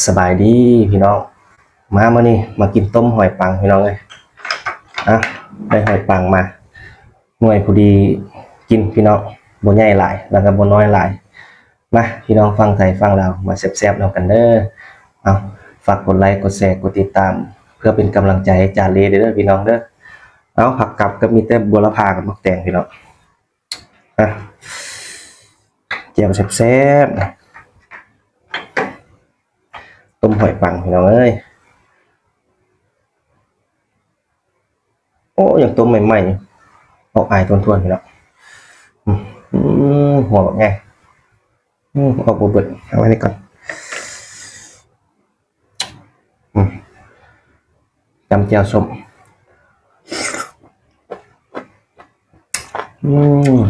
ສະບາຍດີພີ່ນ້ອງ ມາມື້ນີ້ມາກິນຕົ້ມຫອຍປັງພີ່ນ້ອງເອີຍ. ອ່ະ ໄດ້ຫອຍປັງມາໜ່ວຍພໍດີກິນພີ່ນ້ອງ ບໍ່ໃຫຍ່ຫຼາຍ ແລ້ວກໍບໍ່ນ້ອຍຫຼາຍ. ມາພີ່ນ້ອງຝັ່ງໄທຝັ່ງລາວ ມາແຊບໆນຳກັນເດີ. ເອົາ ຝາກກົດໄລ ກົດແຊ ກົດຕິດຕາມ ເພື່ອເປັນກຳລັງໃຈໃຫ້ຈານລີເດີພີ່ນ້ອງເດີ. ເອົາ ຜັກກັບກໍມີແຕ່ບົວລະພາກັບໝາກແຕງພີ່ນ້ອງ. ອ່ະ ແຈ່ວແຊບໆ ຕົ້ມຫອຍປັງພີ່ນ້ອງເອີຍ. ໂອ້ ຍັງຕົ້ມໃໝ່ໆ ອອກອາຍທວນໆ ພີ່ນ້ອງ. ອືມ ອືມ ຫົວບັກໃຫຍ່ ອືມ ອອກບໍ່ເບິດ ເອົາໄວ້ນີ້ກ່ອນ. ອືມ ຕຳແຈ່ວສົ້ມ ອືມ.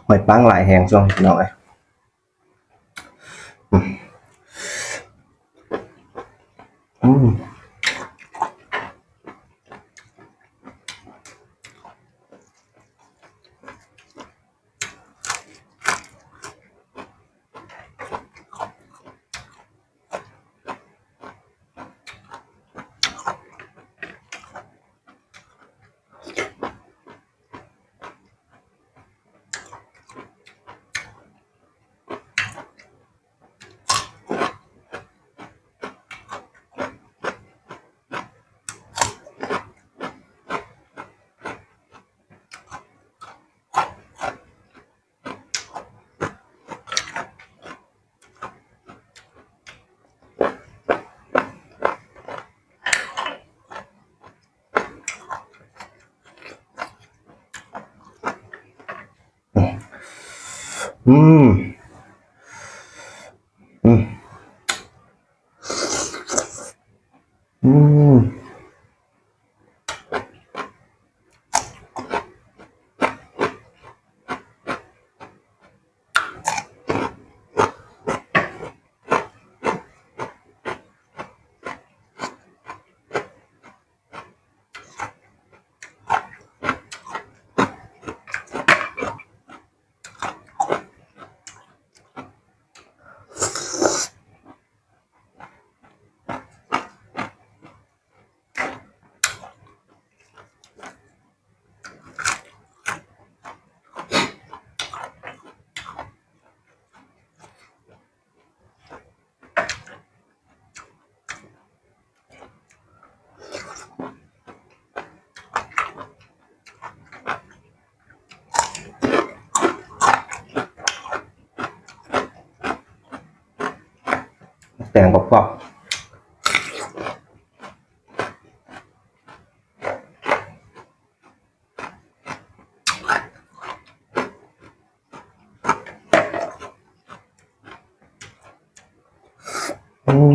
ຫອຍປັງຫຼາຍແຮງຊ່ວງນີ້ພີ່ນ້ອງເອີຍ. ອືມ ອືມ. ອືມ ອືມ ອືມ. ແຕງກອບໆ. ອືມ.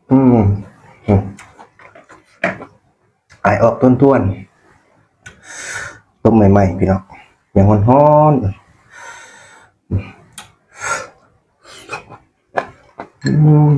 ອືມ ອືມ ອາຍອອກຕ່ວນໆ ຕົ້ມໃໝ່ໆ ພີ່ນ້ອງ ຍັງຮ້ອນໆ ອືມ.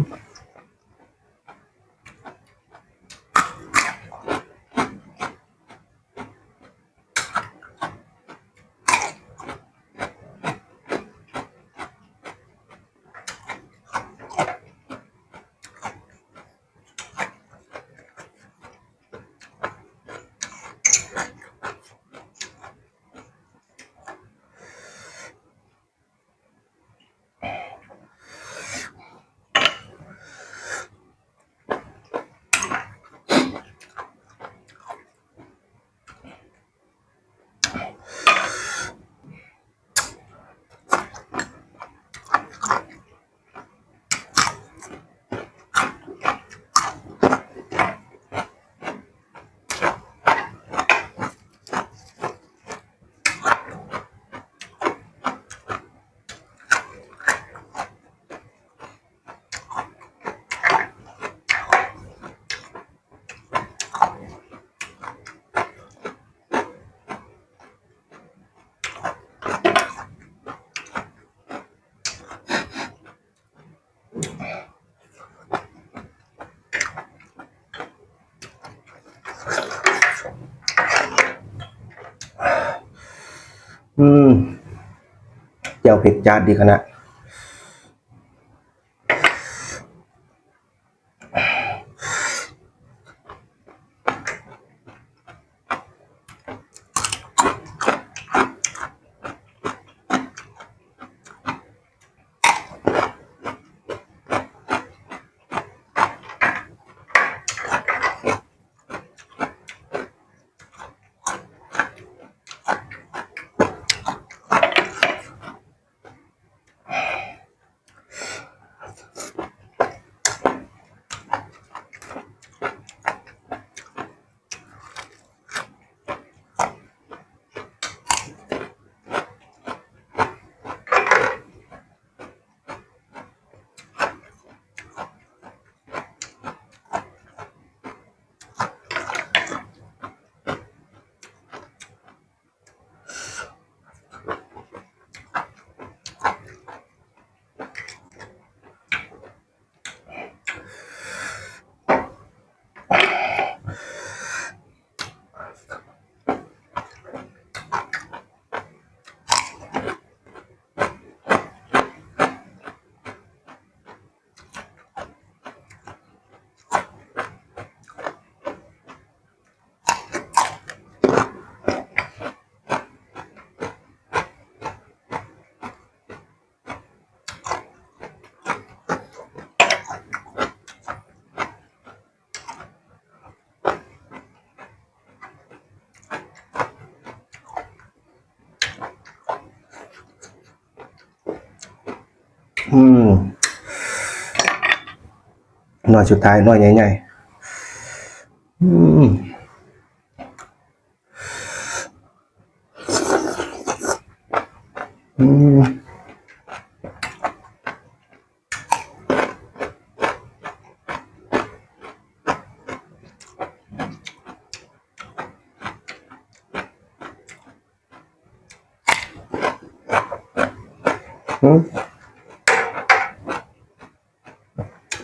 ອືມ ແຈ່ວເຜັດຈາດດີຂະໜາດ. ອືມ ໜ່ວຍສຸດທ້າຍ ໜ່ວຍໃຫຍ່ໆ ອືມ. ອືມ ອືມ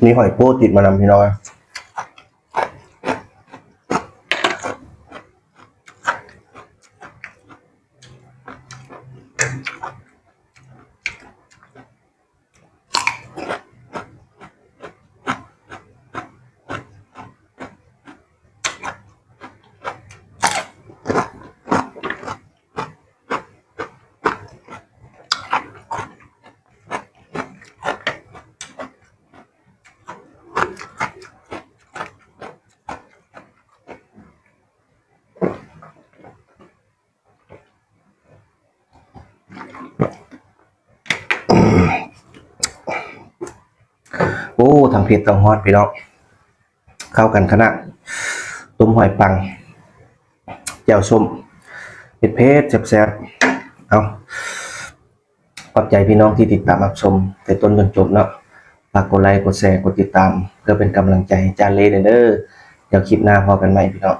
ມີຫອຍໂປ້ຕິດມານຳ ພີ່ນ້ອງ. ໂອ້ ທັງເຜັດທັງຮອດ ພີ່ນ້ອງ ເຂົ້າກັນຂະໜາດ. ຕົ້ມຫອຍປັງ ແຈ່ວສົ້ມ ເຜັດໆ ແຊບໆ. ເອົາ ຂອບໃຈພີ່ນ້ອງທີ່ຕິດຕາມຮັບຊົມແຕ່ຕົ້ນຈົນຈົບເນາະ. ຝາກກົດໄລ ກົດແຊ ກົດຕິດຕາມ ເພື່ອເປັນກຳລັງໃຈໃຫ້ຈານເລແດ່ເດີ. ດຽວຄລິບໜ້າພໍ້ກັນໃໝ່ ພີ່ນ້ອງ.